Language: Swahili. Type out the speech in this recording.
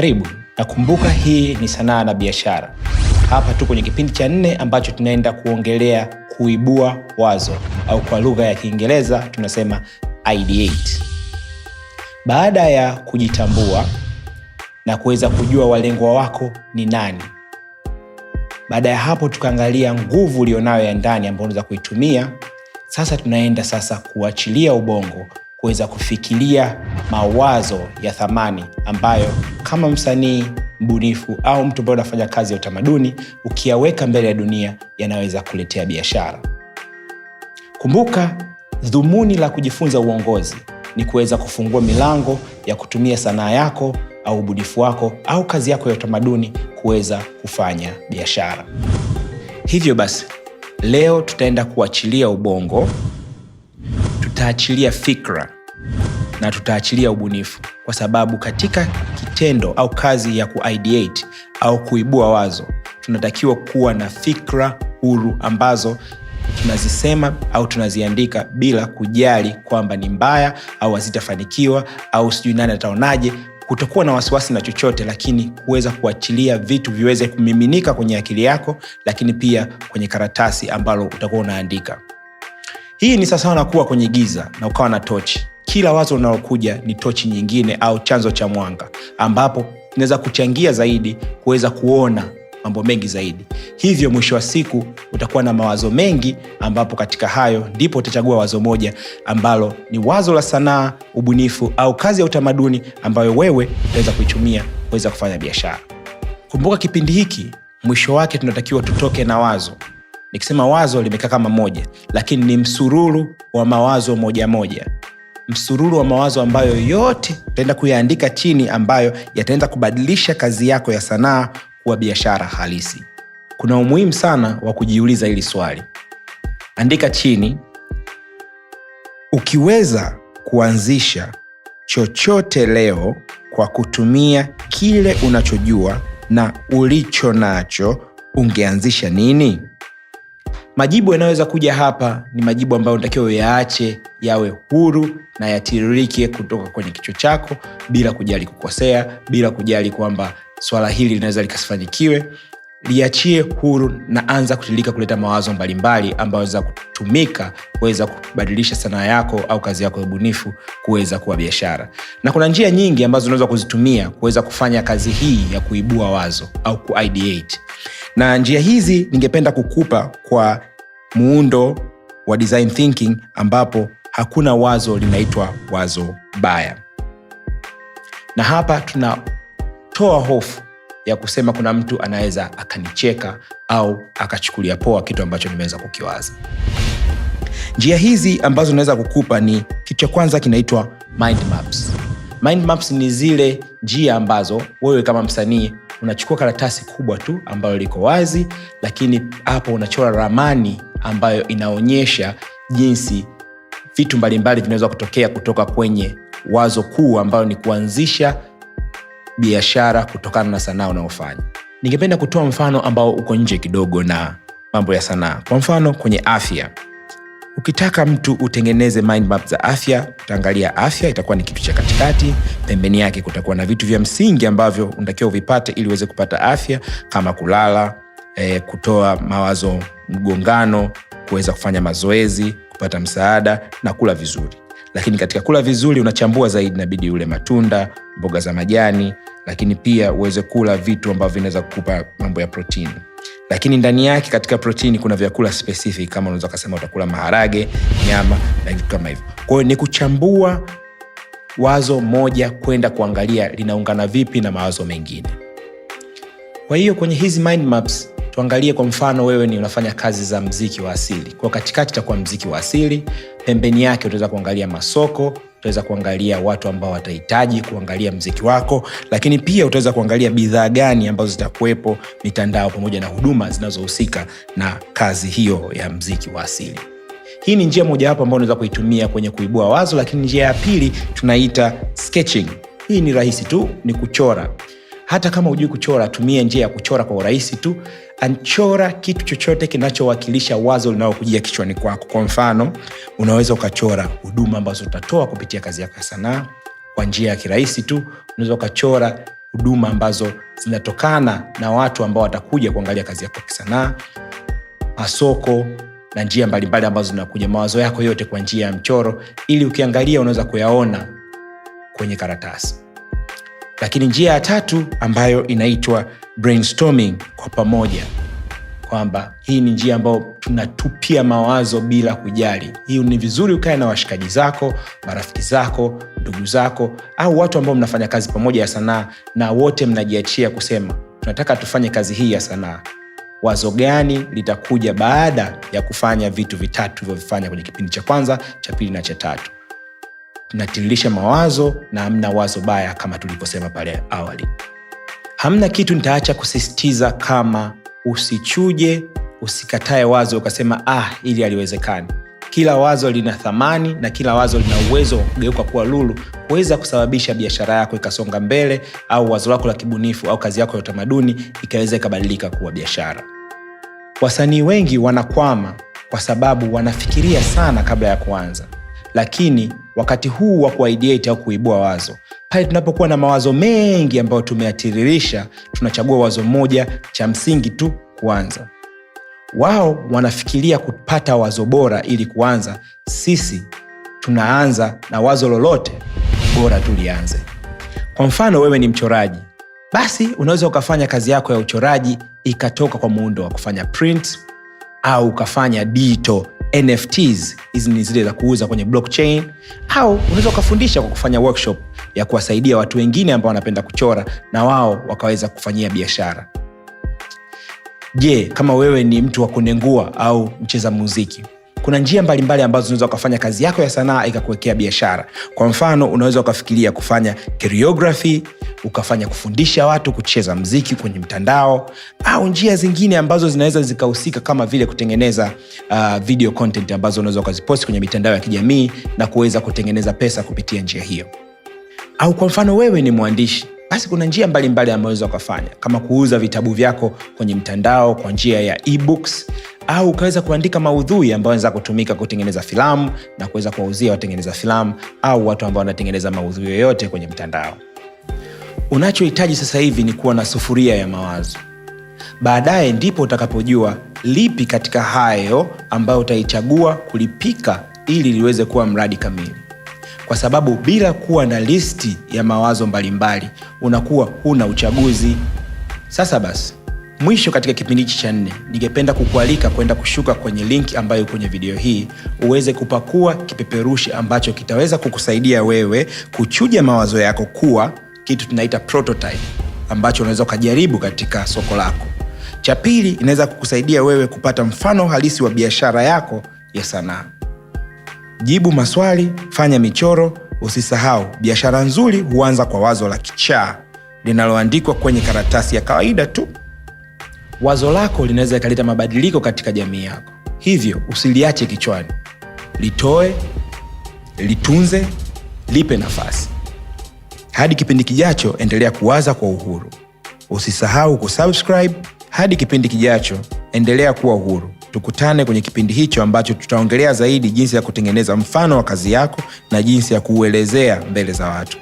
Karibu. Nakumbuka hii ni Sanaa na Biashara. Hapa tu kwenye kipindi cha nne ambacho tunaenda kuongelea kuibua wazo au kwa lugha ya Kiingereza tunasema ideate. Baada ya kujitambua na kuweza kujua walengwa wako ni nani, baada ya hapo tukaangalia nguvu ulionayo ya ndani ambayo unaweza kuitumia. Sasa tunaenda sasa kuachilia ubongo kuweza kufikiria mawazo ya thamani ambayo kama msanii mbunifu au mtu ambaye unafanya kazi ya utamaduni ukiyaweka mbele ya dunia yanaweza kuletea biashara. Kumbuka, dhumuni la kujifunza uongozi ni kuweza kufungua milango ya kutumia sanaa yako au ubunifu wako au kazi yako ya utamaduni kuweza kufanya biashara. Hivyo basi, leo tutaenda kuachilia ubongo, tutaachilia fikra na tutaachilia ubunifu, kwa sababu katika kitendo au kazi ya kuideate au kuibua wazo tunatakiwa kuwa na fikra huru ambazo tunazisema au tunaziandika bila kujali kwamba ni mbaya au hazitafanikiwa au sijui nani ataonaje, kutokuwa na wasiwasi na chochote, lakini kuweza kuachilia vitu viweze kumiminika kwenye akili yako, lakini pia kwenye karatasi ambalo utakuwa unaandika. Hii ni sawasawa na kuwa kwenye giza na ukawa na tochi. Kila wazo linalokuja ni tochi nyingine au chanzo cha mwanga, ambapo inaweza kuchangia zaidi kuweza kuona mambo mengi zaidi. Hivyo mwisho wa siku utakuwa na mawazo mengi, ambapo katika hayo ndipo utachagua wazo moja ambalo ni wazo la sanaa, ubunifu au kazi ya utamaduni ambayo wewe utaweza kuitumia kuweza kufanya biashara. Kumbuka kipindi hiki mwisho wake tunatakiwa tutoke na wazo. Nikisema wazo limekaa kama moja, lakini ni msururu wa mawazo moja moja, msururu wa mawazo ambayo yote utaenda kuyaandika chini, ambayo yataenda kubadilisha kazi yako ya sanaa kuwa biashara halisi. Kuna umuhimu sana wa kujiuliza hili swali. Andika chini, ukiweza kuanzisha chochote leo kwa kutumia kile unachojua na ulicho nacho, ungeanzisha nini? Majibu yanayoweza kuja hapa ni majibu ambayo unatakiwa uyaache yawe huru na yatiririke kutoka kwenye kichwa chako bila kujali kukosea, bila kujali kwamba swala hili linaweza likasifanikiwe. Liachie huru na anza kutiririka kuleta mawazo mbalimbali ambayo yanaweza kutumika kuweza kubadilisha sanaa yako au kazi yako ya ubunifu kuweza kuwa biashara. Na kuna njia nyingi ambazo unaweza kuzitumia kuweza kufanya kazi hii ya kuibua wazo au kuideate. Na njia hizi ningependa kukupa kwa muundo wa design thinking, ambapo hakuna wazo linaitwa wazo baya. Na hapa tunatoa hofu ya kusema kuna mtu anaweza akanicheka au akachukulia poa kitu ambacho nimeweza kukiwaza. Njia hizi ambazo naweza kukupa ni, kitu cha kwanza kinaitwa mind maps. Mind maps ni zile njia ambazo wewe kama msanii unachukua karatasi kubwa tu ambalo liko wazi, lakini hapo unachora ramani ambayo inaonyesha jinsi vitu mbalimbali vinaweza kutokea kutoka kwenye wazo kuu ambayo ni kuanzisha biashara kutokana na sanaa unayofanya. Ningependa kutoa mfano ambao uko nje kidogo na mambo ya sanaa. Kwa mfano kwenye afya, ukitaka mtu utengeneze mind map za afya, utaangalia afya itakuwa ni kitu cha katikati, pembeni yake kutakuwa na vitu vya msingi ambavyo unatakiwa uvipate ili uweze kupata afya kama kulala, kutoa mawazo mgongano, kuweza kufanya mazoezi, kupata msaada na kula vizuri. Lakini katika kula vizuri unachambua zaidi, inabidi ule matunda, mboga za majani, lakini pia uweze kula vitu ambavyo vinaweza kukupa mambo ya protini. Lakini ndani yake katika protini kuna vyakula specific, kama unaweza kusema utakula maharage, nyama na vitu kama hivyo. Kwa hiyo ni kuchambua wazo moja kwenda kuangalia linaungana vipi na mawazo mengine. Kwa hiyo kwenye hizi mind maps tuangalie, kwa mfano wewe ni unafanya kazi za mziki wa asili. Kwa katikati itakuwa mziki wa asili, pembeni yake utaweza kuangalia masoko, utaweza kuangalia watu ambao watahitaji kuangalia mziki wako, lakini pia utaweza kuangalia bidhaa gani ambazo zitakuwepo, mitandao pamoja na huduma zinazohusika na kazi hiyo ya mziki wa asili. Hii ni njia mojawapo ambayo unaweza kuitumia kwenye kuibua wazo, lakini njia ya pili tunaita sketching. Hii ni rahisi tu, ni kuchora. Hata kama hujui kuchora, tumia njia ya kuchora kwa urahisi tu. Anchora kitu chochote kinachowakilisha wazo linalokujia kichwani kwako. Kwa mfano, unaweza ukachora huduma ambazo utatoa kupitia kazi yako ya sanaa kwa njia ya kirahisi tu. Unaweza ukachora huduma ambazo zinatokana na watu ambao watakuja kuangalia kazi yako ya kisanaa, masoko na njia mbalimbali ambazo zinakuja, mawazo yako yote kwa njia ya mchoro, ili ukiangalia unaweza kuyaona kwenye karatasi. Lakini njia ya tatu ambayo inaitwa brainstorming kwa pamoja, kwamba hii ni njia ambayo tunatupia mawazo bila kujali. Hii ni vizuri ukae na washikaji zako, marafiki zako, ndugu zako au watu ambao mnafanya kazi pamoja ya sanaa, na wote mnajiachia kusema tunataka tufanye kazi hii ya sanaa. Wazo gani litakuja baada ya kufanya vitu vitatu tulivyovifanya kwenye kipindi cha kwanza, cha pili na cha tatu? Tunatiririsha mawazo na hamna wazo baya kama tulivyosema pale awali. Hamna kitu nitaacha kusisitiza kama usichuje, usikatae wazo ukasema hili haliwezekani. Kila wazo lina thamani na kila wazo lina uwezo wa kugeuka kuwa lulu, kuweza kusababisha biashara yako ikasonga mbele, au wazo lako la kibunifu au kazi yako ya utamaduni ikaweza ikabadilika kuwa biashara. Wasanii wengi wanakwama kwa sababu wanafikiria sana kabla ya kuanza. Lakini wakati huu wa kuideate au kuibua wazo, pale tunapokuwa na mawazo mengi ambayo tumeyatiririsha, tunachagua wazo moja cha msingi tu kuanza. Wao wanafikiria kupata wazo bora ili kuanza, sisi tunaanza na wazo lolote bora tulianze. Kwa mfano, wewe ni mchoraji, basi unaweza ukafanya kazi yako ya uchoraji ikatoka kwa muundo wa kufanya print au ukafanya digital NFTs, hizi ni zile za kuuza kwenye blockchain, au unaweza ukafundisha kwa kufanya workshop ya kuwasaidia watu wengine ambao wanapenda kuchora na wao wakaweza kufanyia biashara. Je, kama wewe ni mtu wa kunengua au mcheza muziki, kuna njia mbalimbali ambazo unaweza ukafanya kazi yako ya sanaa ikakuwekea biashara. Kwa mfano, unaweza ukafikiria kufanya choreography, ukafanya kufundisha watu kucheza muziki kwenye mtandao, au njia zingine ambazo zinaweza zikahusika kama vile kutengeneza video content ambazo unaweza ukaziposti kwenye mitandao ya kijamii na kuweza kutengeneza pesa kupitia njia hiyo. Au kwa mfano wewe ni mwandishi, basi kuna njia mbalimbali ambazo unaweza ukafanya kama kuuza vitabu vyako kwenye mtandao kwa njia ya ebooks, au ukaweza kuandika maudhui ambayo yanaweza kutumika kutengeneza filamu na kuweza kuwauzia watengeneza filamu au watu ambao wanatengeneza maudhui yoyote kwenye mtandao. Unachohitaji sasa hivi ni kuwa na sufuria ya mawazo. Baadaye ndipo utakapojua lipi katika hayo ambayo utaichagua kulipika ili liweze kuwa mradi kamili. Kwa sababu bila kuwa na listi ya mawazo mbalimbali unakuwa huna uchaguzi. Sasa basi, mwisho katika kipindi hichi cha 4, ningependa kukualika kwenda kushuka kwenye link ambayo kwenye video hii uweze kupakua kipeperushi ambacho kitaweza kukusaidia wewe kuchuja mawazo yako kuwa kitu tunaita prototype ambacho unaweza ukajaribu katika soko lako. Cha pili, inaweza kukusaidia wewe kupata mfano halisi wa biashara yako ya sanaa. Jibu maswali, fanya michoro, usisahau biashara nzuri huanza kwa wazo la kichaa linaloandikwa kwenye karatasi ya kawaida tu. Wazo lako linaweza likaleta mabadiliko katika jamii yako. Hivyo usiliache kichwani. Litoe, litunze, lipe nafasi. Hadi kipindi kijacho, endelea kuwaza kwa uhuru. Usisahau kusubscribe. Hadi kipindi kijacho, endelea kuwa uhuru. Tukutane kwenye kipindi hicho ambacho tutaongelea zaidi jinsi ya kutengeneza mfano wa kazi yako na jinsi ya kuuelezea mbele za watu.